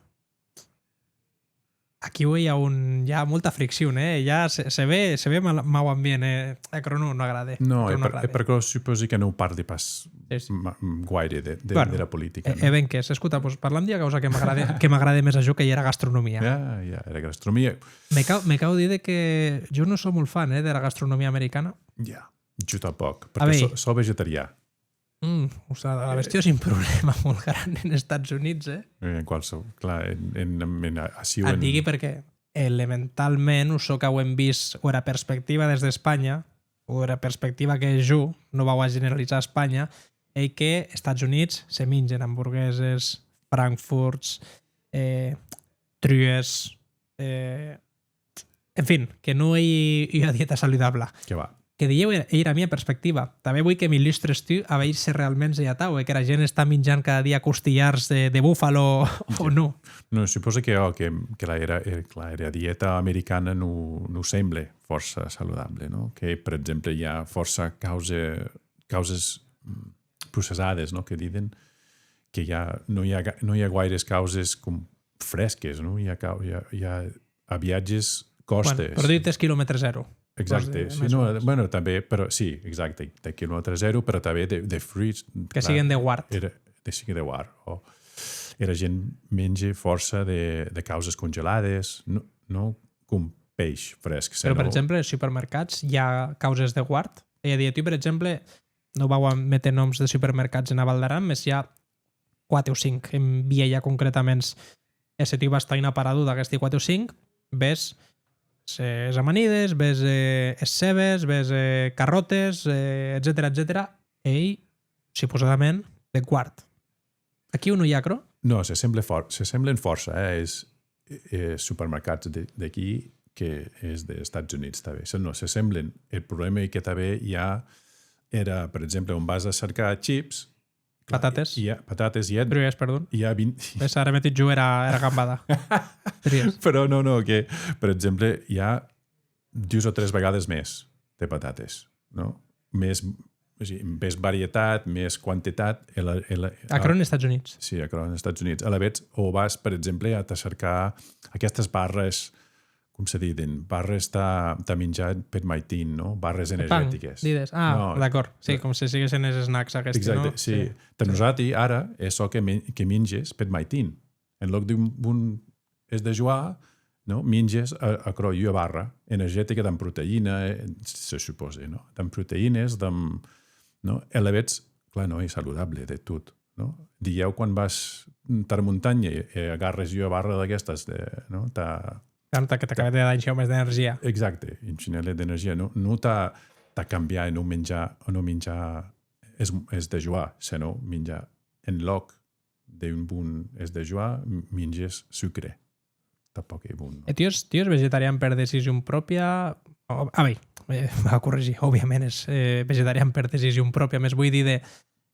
Aquiu i a un, i a molta friccion, eh? Ja se, se ve, se ve mal, mau ambient, eh? Aquerò non, non agrade. No, Aquerò e non per, agrade. e per aquò supòsi que non parli pas Sí, sí. ma-, guaire de, de, Bueno, de la politica, e, non? e ben que, escota, pues, parlam d'ua causa que m'agrade, que m'agrade mès a jo, qu'ei era gastronomia. Ja, ja, era gastronomia. Me cau, me cau díder que jo non sò molt fan, eh, dera gastronomia americana. Ja, jo tanpòc, A perque veir. sò, sò vegetarià. Mm, o sea, alavetz Eh. tio, és un problèma molt gran en Estats Units, eh? Eh, en qualsevol, clar, en, en, en, aciu At en digui perque elementalment, o çò qu'auem vist, o era perspectiva des d'Espanha, o era perspectiva que jo non vau a generalizar a Espanha, ei que Estats Units se mingen hamburgueses, frankfurts, eh, trues, eh, en fin, que non ei ua dieta saludabla. Que va. Que dilhèu ei era mia perspectiva. Tanben voi que m'illustres tu a veir se realment ei atau, e qu'era gent està minjant cada dia costillars de, de búfalo o non. Non, supòse que, ò, que, que la era, eh, clar, era dieta americana non, non semble fòrça saludable, non? Que, per exemple, i a fòrça cause, causes, mm, processades, non? Que diden que ja non i a ga-, non i a guaires causes com fresques, non? I a cau-, i a, i a a viatges còstes. Bueno, produit es quilòmetre zèro. Exacte, Pues de, sí, més no, o menys. bueno, tanben, però sí, exacte, de quilòmetre zèro, però tanben de, de fruits, Que clar, siguen de huart. era, de, siguen de huart, o era gent menge fòrça de, de causes congelades, no, no com peish fresc, Però, per senon exemple, als supermercats i a causes de huart. E a dir, tu, per exemple, non vau a méter noms de supermercats ena Val d'Aran, mès i a quate o cinc, en Vielha concretaments, e se tu vas tà un aparador d'aguesti quate o cinc, ves, eh, es amanides, ves, eh, es cebes, ves, eh, carròtes, eh, etcetèra, etcetèra, e ei suposadament, de quart. Aquiu non i a aquerò? No, se sembla for, se semblen fòrça, eh? Es, eh, supermercats de, d'aquí que es d'Estats Units, tanben. Se, no, se semblen. El problèma ei que tanben i a era, per exemple, on vas a cercar chips, clar, Patates. I a, patates, i a, Truies, perdon. I a vint... Ves, ara metit jo era, era gambada. Truies. Però no, no, que, per exemple, hi ha dues o tres vegades més de patates, no? Més, o sigui, més varietat, més quantitat. El, el, Aquerò en Estats Units. Sí, aquerò en Estats Units. Alavetz, o vas, per exemple, a te cercar aquestes barres, com se diden, barres tà, tà minjar per maitin, no? Barres Pan, energètiques. Dides. Ah, No, d'acord. Sí, eh, com se siguessen es snacks aquests, Exacte, no? Sí. Tà nosati, ara, és çò que, men, que minges per maitin. En lòc d'un bon es de joar, no? Minges a, aquerò, ua barra energetica damb proteïna, eh, se supose, no? Damb proteïnes, damb, no? E alavetz, clar, no ei saludable de tot, no? Dilhèu quan vas tara montanha e, e agarres ua barra d'aquestes, de, no? Tà... Tant que t'acabe de dar un xiu més d'energia. Exacte, un xinèlet d'energia, no? Non tà, tà cambiar e non menjar, o non minjar es, es de joar, senon minjar en lòc d'un bon es de joar, m-, minges sucre. Tanpòc ei bon, no? E tu ès, tu ès vegetarian per decision pròpia? O, a veir, eh, vau corregir, òbviament ès, eh, vegetarian per decision pròpia, mès voi díder,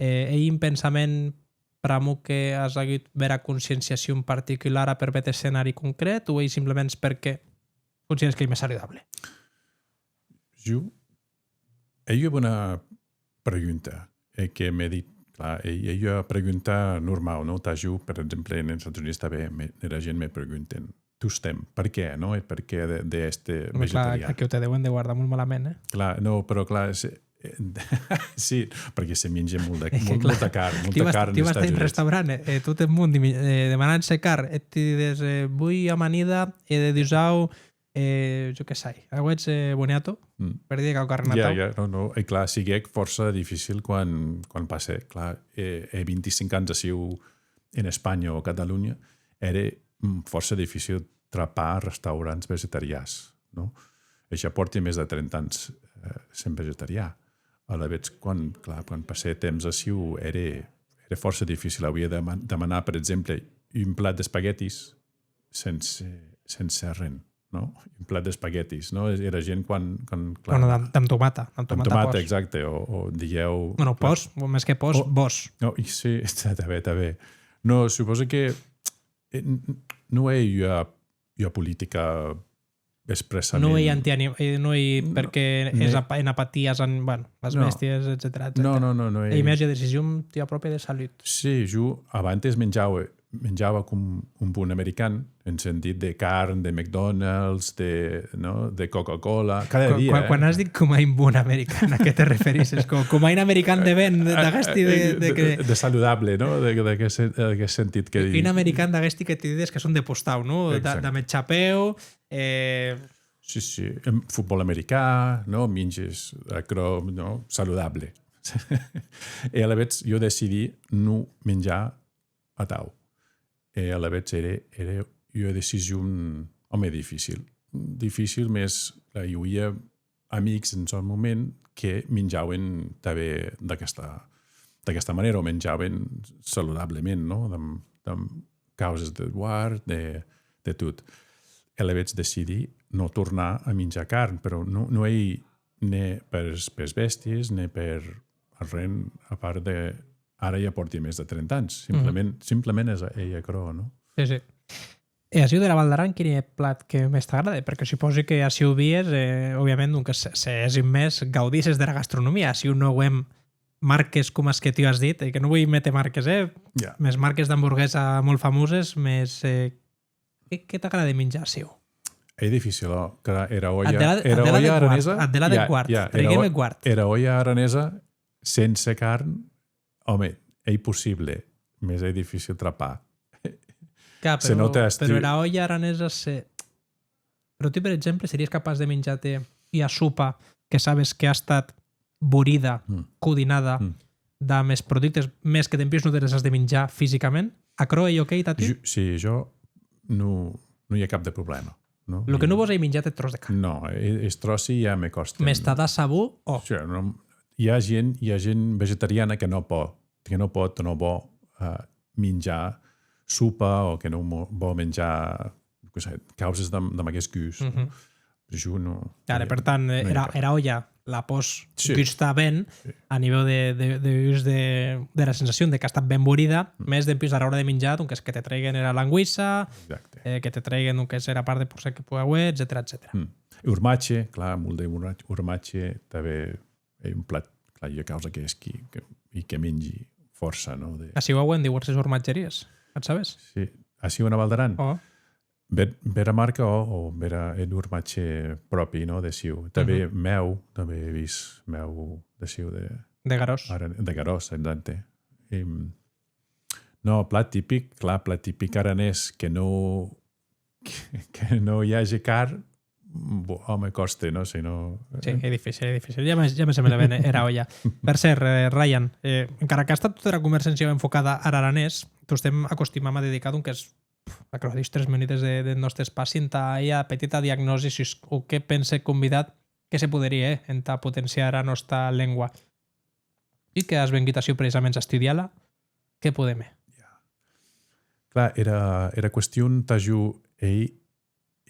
eh, ei un pensament pr'amor que as agut bèra conscienciacion particulara per bèth escenari concret o ei simplements perque consideres qu'ei mès saludable? Jo, ei ua bona pregunta, e que m'è dit, clar, ei, ei ua pregunta normau, non? Tà jo, per exemple, en Estats Units tanben me, era gent me pregunten tostemp, per qué, non? E per qué de, de èster Home, clar, vegetarian? Aquiu te deuen de guardar molt malament, eh? Clar, no, però clar, se, eh, sí, perque se minge molt de, Que molt, clar, molta carn, tu molta vas, carn tu en vas a Estats un Units. Restaurant, eh, e tot eth monde, eh, demanant-se carn, e tu dides, eh, voi amanida, e de dusau, eh, jo que sai, auetz, eh, boniato, Mm. per díder quauquarren Ja, atau. Ja, no, no. E clar, siguec fòrça dificil quan, quan passè, clar, e, e vint-e-cinc ans aciu en Espanha o Catalonha, ère, mm, fòrça dificil trapar restaurants vegetarians, no? E ja pòrti mès de trenta ans, eh, sent vegetarià. Alavetz, quan, clar, quan passè temps aciu, ère, ère fòrça dificil. Auia de deman-, demanar, per exemple, un plat d'espaguetis sense, sense arren, no? Un plat d'espaguetis, no? Era gent quan, quan, clar, Bueno, damb, damb tomata, damb damb tomata, tomata, pòs. Exacte, o, o dilhèu... Bueno, clar, pòs, o mès que pòs, Oh. vòs. No, i sí, tanben, tanben. No, supose que, eh, n-, n-, non ei ua, ua politica expressament... Non ei antianim-, eh, non ei No, perque ne- es apa-, en apatia, bueno, las No. bèsties, etcetèra, No, etcetèra. no, no, non ei... Ei mès ua decision tua pròpia de salut. Sí, jo abantes menjaua, menjava com un bon american, en sentit de carn, de McDonald's, de, no? De Coca-Cola, cada Quan, dia, quan, eh? Quan as dit com a un bon american, a qué te referisses? Com, com a un american de ben, de, d'aguesti de, de que... De saludable, no? De, de, d'aquest sen-, d'aquest sentit que... Un american d'aguesti que te dides que son de postau, no? Da, Exacte. Damb eth chapèu, eh... Sí, sí. Em, futbòl americà, no? Minges aquerò, no? Saludable. E alavetz jo decidí non menjar atau. E alavetz ère, ère ua decision, òme, dificil. Dificil, mès, clar, i auia amics en sòn moment que minjauen tanben d'aquesta, d'aquesta manèra, o menjauen saludablement, no? Damb, damb causes de guard, de, de tot. E alavetz decidí non tornar a minjar carn, però non, non ei ne pers, pers bèsties, ne per arren, a part de... Ara ja pòrti mès de trenta ans. Simplement, simplement és, ei aquerò, no? Sí, sí. E aciu dera Val d'Aran, quin ei eth plat que mès t'agrade? Perque supòsi que aciu vies, eh, òbviament, donques, se, se ès un mès, gaudisses dera gastronomia. Aciu non auem marques com as que tu as dit, e que non voi méter marques, eh? Ja. Mès marques d'amborguesa molt famoses, mès, eh, qué, qué t'agrade minjar aciu? Ei dificil, ò. Clar, era òlha, Ath delà, era ath delà òlha deth guart, aranesa... ath delà deth Ja, guart, ja, era treiguem ò-, eth guart. Era òlha aranesa sense carn, òme, ei possible, mès ei dificil trapar. Clar, Se però, non t'as però tu- era òlha aranesa se... Però tu, per exemple, series capaç de minjar-te ua sopa que sabes que a estat borida, Mm. codinada, Mm. damb es productes, mès que dempús non te les as de minjar fisicament? Aquerò ei ok tà tu? Jo, sí, jo non, non i a cap de problèma. No? Lo que non vòs ei minjar-te eth tròç de carn. No, e-, es tròci ja me còsten. Mès tà dar sabor, ò. Sí, no, i a gent, i a gent vegetariana que non pòt, que non pòt o non vò, eh, minjar sopa o que non mo-, vò minjar, jo que sé, causes damb, damb aguest gust, non? Mhm. Jo non, Ara, non, per tant, eh, non i era, cap. Era òlha la pòs Sí. gustar ben Sí. a nivèu de, de, de gust de, dera sensacion de qu'a estat ben borida, Mm. mès dempús ara ora de minjar, donques, que te treiguen era languissa, Exacte. eh, que te treiguen, donques, era part de porcèr que pogui auer, etcetèra, etcetèra. Mm. E hormatge, clar, molt de hormatge, hormatge, tanben ei un plat, clar, ua causa que hèsqui, que, e que mingi fòrça, non? De Aciu auem diuèrses hormatgeries, ac sabes? Sí. Aciu ena Val d'Aran? Ò. Be-, bèra marca ò, o bèra, eth hormatge pròpi, non? D'aciu. Tanben Mhm. mèu, tanben è vist mèu d'aciu de De Garòs. Aran, de Garòs, exacte. E, non, plat tipic, clar, plat tipic aranés que non, que, que non i age car, bo, òme, còste, non? Se non, Sí, eh. ei dificil, ei dificil. Ja me, ja me sembla ben era òlha. Per cèrt, eh, Ryan, eh, encara qu'a estat tota era conversacion enfocada ar aranés, tostemp acostumam a dedicar, donques, aquerò, dus, tres menutes de, de nòste espaci entà ua petita diagnosi sus o qué pense eth convidat que se poderie hèr entà potenciar era nòsta lengua. E que as vengut aciu precisaments a estudiar-la, qué podem hèr? Ja. Clar, era, era qüestion tà jo ei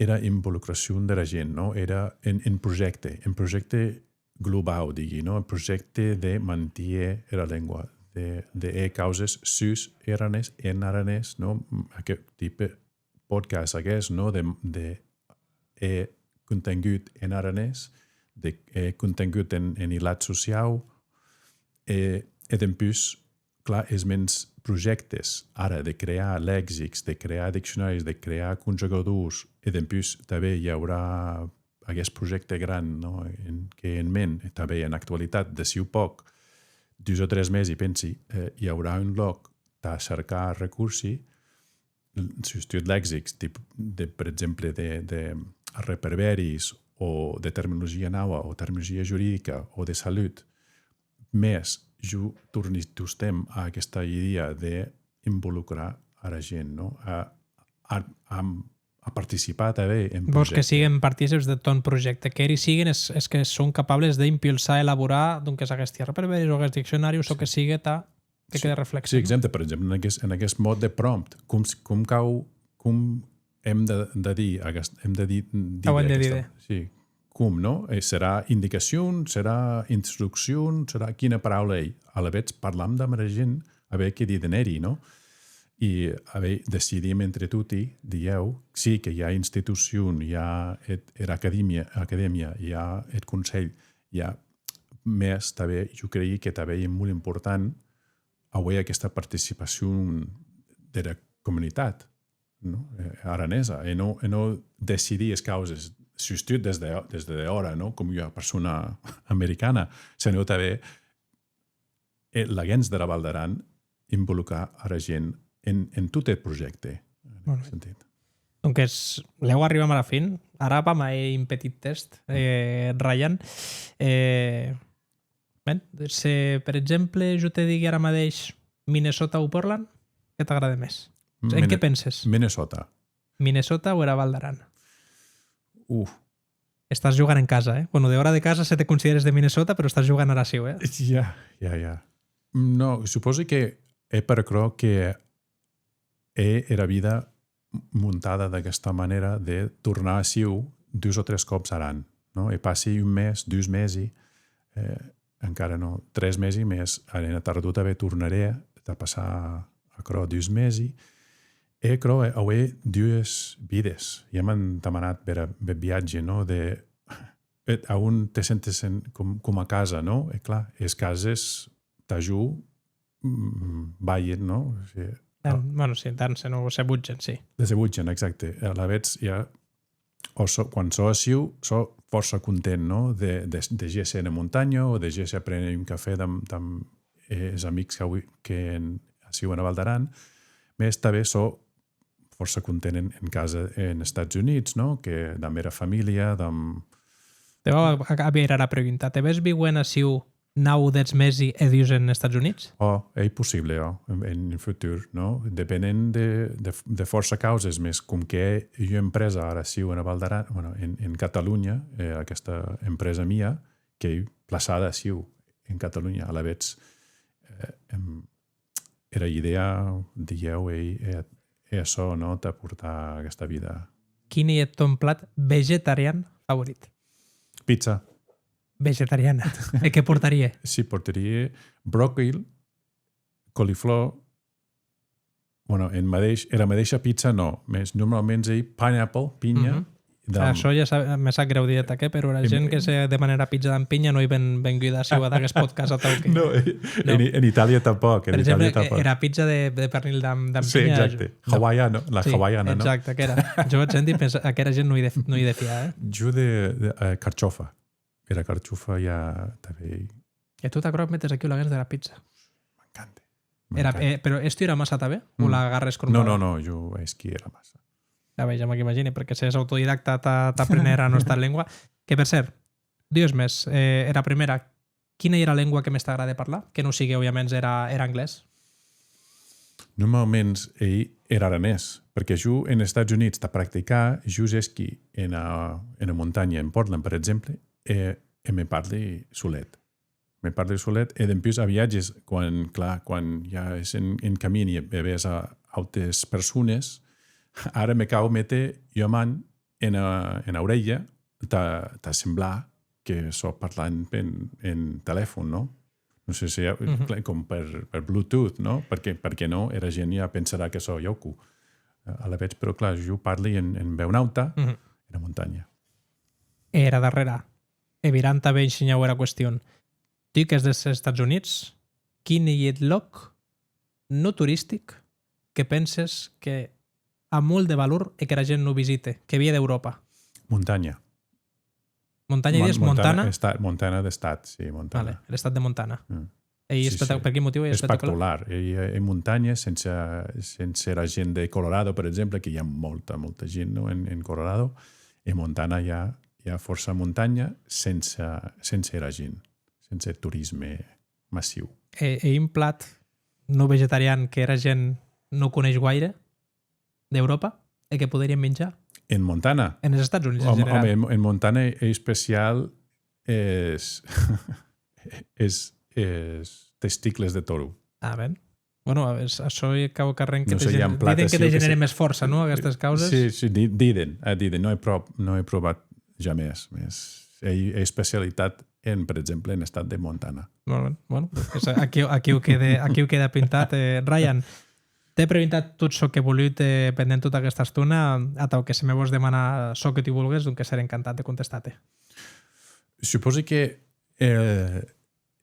era involucracion dera gent, non? Era en, en projècte, en projècte globau, digui, non? En projècte de mantier era lengua, de, de hèr causes sus aranés, en aranés, non? Aqueth tipe podcast aguest, non? De, de hèr contengut en aranés, de hèr contengut en, en hilat sociau, e, e dempús, clar, es mèns projèctes, ara, de crear lexics, de crear diccionaris, de crear conjugadors, e dempús tanben i aurà aguest projècte gran, non? En, qu'ei en ment, e tanben en actualitat, d'aciu pòc, dus o tres mesi, pensi, eh, i aurà un lòc tà cercar recorsi, sustot lexics, tip de, per exemple, de, de reperberis o de terminologia naua o terminologia juridica o de salut, mès jo torni tostemp a aquesta idea de involucrar ara gent, non? A, a, a, a participar tanben en Vòs que projècte. Siguen particips deth tòn projècte, qu'eri siguen es, es que son capables d'impulsar, elaborar, donques, aguesti reperberis o aguest diccionari, o çò Sí. que sigue, tà que Sí. quede reflexat, Sí, non? Exacte, per exemple, en aguest, en aguest mòt de prompt, com, com cau, com hem de, de dir, aguest, hem de dir, dir Cau hem de aguesta, dir. Sí, com, non? E serà indicacion, serà instruccion, serà quina paraula ei? Alavetz, parlam damb era gent, a veir qué diden eri, non? E, a veir, decidim entre toti, dilhèu, sí que i a institucion, i a eth, era acadèmia, acadèmia, i a eth conselh, i a, mès tanben, jo creigui que tanben ei molt important auer aquesta participacion dera comunitat, non? Eh, aranesa, e non, e non decidir es causes, sustot des de, des de dehòra, non? Com ua persona americana, senon tanben, eh, laguens dera Val d'Aran involucrar ara gent en, en tot eth projècte, en Molt aguest ben. Sentit. Donques, lèu arribam ara fin. Ara vam a hèr un petit tèst, eh, Ryan. Eh, ben, se, per exemple, jo te digui ara madeish Minnesota o Portland, qué t'agrade mès? En Mine-, qué penses? Minnesota. Minnesota o era Val d'Aran? Uf. Estàs jogant en casa, eh? Bueno, dehòra de casa se te consideres de Minnesota, però estàs jogant ara aciu, eh? Ja, ja, ja. No, supòsi que ei per aquerò que è era vida montada d'aguesta manèra de tornar aciu dus o tres còps ar an, non? E passi un mes, dus mesi, eh, encara non, tres mesi, mès ara ena tardor tanben tornarè tà passar aquerò dus mesi. E aquerò, eh, auer dues vides. Ja m'an demanat bèra, bèth viatge, non? De, eh, a on te sentes en, com, com a casa, non? E clar, es cases tà jo mm, balhen, non? O sigui, Dan-, ah. Bueno, sí, dansen o se botgen, sí. De se botgen, exacte. Alavetz, ja, o sò, quan sò aciu, sò fòrça content, non? De, de, de gésser ena montanha o de gésser a préner un cafè damb, damb, eh, es amics qu'auí, que en, aciu ena Val d'Aran. Mès tanben sò fòrça content en, en casa en Estats Units, non? Que damb era familha, damb... Te vau a, a, a virar era pregunta. Te ves viuent aciu nau, dètz mesi e dus en Estats Units? Ò, ei possible, ò, en, en un futur, non? Depenent de, de, de fòrça causes, mès com que hè ua empresa ara aciu ena Val d'Aran, bueno, en, en Catalonha, eh, aquesta empresa mia, qu'ei plaçada aciu. en Catalonha. Alavetz, eh, em, era idèa, dilhèu, ei, e, e açò, non, tà portar aguesta vida. Quin ei eth tòn plat vegetarian favorit? Pizza. Vegetariana. E qué portarie? Sí, portarie bròquil, coliflor, bueno, en madeish, era madeisha pizza non, mès normalments ei pineapple, pinha, Mhm. damb Açò ja sa-, me sap grèu díder-te aqueth, però era gent que se demane era pizza damb pinha non ei ben venguda aciu ad aguest podcast atau que No, eh, No. en, en Itàlia tanpòc, en Per exemple, Itàlia tanpòc. era pizza de, de pernil damb, damb Sí, pinha, exacte. jo, no. Hawaiana, la Sí, hawaiana, non? exacte, aquera. Jo vaig sentir pensar, aquera gent non ei de, non ei de fiar, eh? Jo de, de, eh, carxofa. Era carxofa ja tanben. E tot aquerò metes aquiu laguens dera pizza. M'encante. Era, M'encante. eh, però esto era massa tanben? O Mm. la agarres No, cromada? no, no, jo hèsqui era massa. A veir, ja m'ac imagini, perque s'ès autodidacta tà, tà apréner era nòsta lengua. Que, per cèrt, dues mès. Eh, era prumèra, quina ei era lengua que mès t'agrade parlar? Que non sigue, òbviaments, era, er anglés. Normalments ei er aranés, perque jo en Estats Units tà practicar, jo hèsqui ena, ena montanha, en Portland, per exemple, e, e me parli solet. Me parli solet, e dempús a viatges, quan, clar, quan ja ès en, en camin e, e ves a autes persones, ara me cau méter ua man ena, ena aurelha tà, tà semblar que sò parlant en, en telefon, non? Non sé se, Mhm. clar, com per, per Bluetooth, non? Perque, perque non, era gent ja pensarà que sò lhòco. Alavetz, però, clar, jo parli en, en veu nauta, Mhm. ena montanha. E era darrèra, e virant tanben shinhau era question, tu qu'ès des Estats Units, quin ei eth lòc non toristic que penses que a molt de valor e qu'era gent non visite, que vie d'Euròpa? Montanha. Montanha, Mon-, dides Montana, Montana? Estat, Montana d'estat, sí, Montana. Vale, er estat de Montana. Mm. Ei Sí, espectac-, sí. per quin motiu ei espectacular? Espectacular. Ei, ei montanha sense, sense era gent de Colorado, per exemple, que i a molta, molta gent, no? en, en Colorado. En Montana i a, i a fòrça montanha sense, sense era gent, sense turisme massiu. E, e un plat non vegetarian que era gent non coneish guaire d'Euròpa e que poderien minjar? En Montana? En es Estats Units, en Home, general. home, en, en Montana ei especial es, es, es testicles de toro. Ah, ben. Bueno, es, açò ei quauquarren que No te sé, i a gen-, plats diden que te aciu que genere se mès fòrça, non, aguestes causes? Sí, sí, di-, diden, eh, diden, non è pro-, non è provat jamès, mès ei, ei especialitat en, per exemple, en estat de Montana. Molt ben. Bueno, pues, aquiu, aquiu quede, aquiu quede apuntat. Eh, Ryan, t'è preguntat tot çò qu'è volut, eh, pendent tota aguesta estona, atau que se me vòs demanar çò que tu volgues, donques serè encantat de contestar-te. Supòsi que, eh,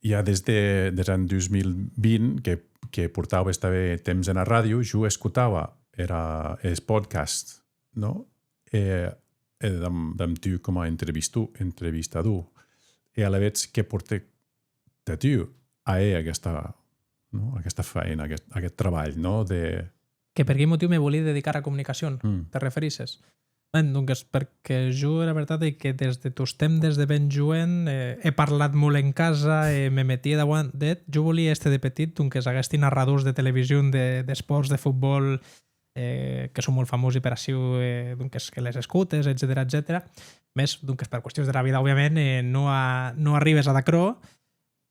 ja des de, des an dus mil vint, que, que portaves tanben temps ena ràdio, jo escotava era, es podcast, non? E, e damb, damb tu coma entrevisto-, entrevistador. E alavetz que portè tà tu a hèr aguesta, non? Aguesta faena, aguest, aguest trabalh, non? De Que per quin motiu me volí dedicar a comunicacion, Mm. te referisses? Ben, donques, perque jo era vertat ei que des de tostemp, des de ben joen, eh, è parlat molt en casa e me metie dauant d'eth. Jo volí èster de petit, donques, aguesti narradors de television de, d'espòrts, de fotbòl, eh, que son molt famosi per aciu, eh, donques, que les escotes, etcetèra, etcetèra. Mès, donques, per qüestions dera vida, òbviament, eh, non a-, non arribes ad aquerò,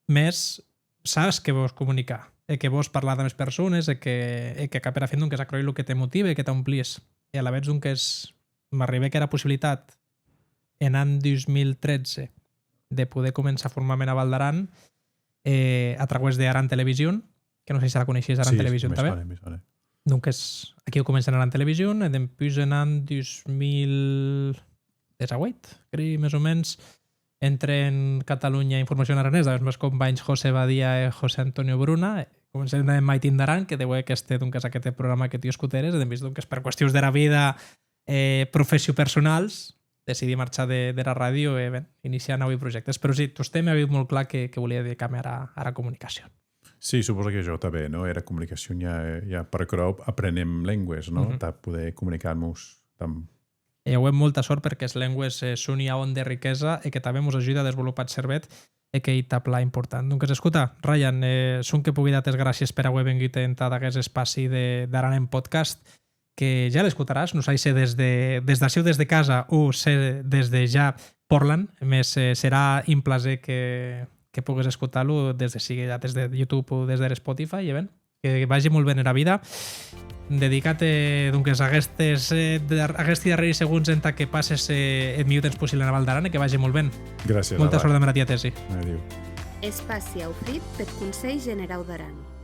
mès sabes que vòs comunicar e que vòs parlar damb es persones e que, e que, cap era fin, donques, aquerò ei lo que te motive e que t'aumplís. E alavetz, donques, m'arribèc era possibilitat en an dus mil tretze de poder començar a formar-me ena Val d'Aran, eh, a trauès de Aran Television, que non sei se la coneishies, Aran Sí, Television, me tanben. sona, me sona. Donques, aquiu comencè en Aran Television, e dempús en an dus mil dètz-e-ueit, crei, mès o mens, entrè en Catalunya Informacion Aranesa, es mèns companhs José Badia e José Antonio Bruna, e comencè en Maitin d'Aran, que deuec èster, donques, aqueth programa que tu escotères, e dempús, donques, per qüestions dera vida, eh, professiopersonals, decidí marchar de, dera ràdio e, ben, iniciar naui projèctes. Però sí, tostemp è agut molt clar que, que volia dedicar-me ara, ara comunicacion. Sí, supòsi que jo tanben, non? Era comunicacion ja, ja per aquerò aprenem lengües, non? Mhm. Tà poder comunicar-mos damb E auem molta sòrt perque es lengües, eh, son ua hònt de riquesa e que tanben mos ajude a desvolopar eth cervèth e qu'ei tà plan important. Donques, escota, Ryan, eh, sonque pogui dar-te es gràcies per auer vengut entad aguest espaci de, d'Aran en Podcast, que ja l'escotaràs, non sai se des de, des d'aciu, des de casa o se des de ja Portland, mès, eh, serà un plaser que, que pogues escotar-lo des de, sigue des de YouTube o des de Spotify, e ben, que vagi molt ben era vida. Dedica-te, donques, aguestes, eh, dar-, aguesti darrèri segons entà que passes, eh, eth milhor temps possible ena Val d'Aran e que vagi molt ben. Gràcies. Molta Laura. Sòrt damb era tia tesi. Adiu. Espaci aufrit peth Conselh Generau d'Aran.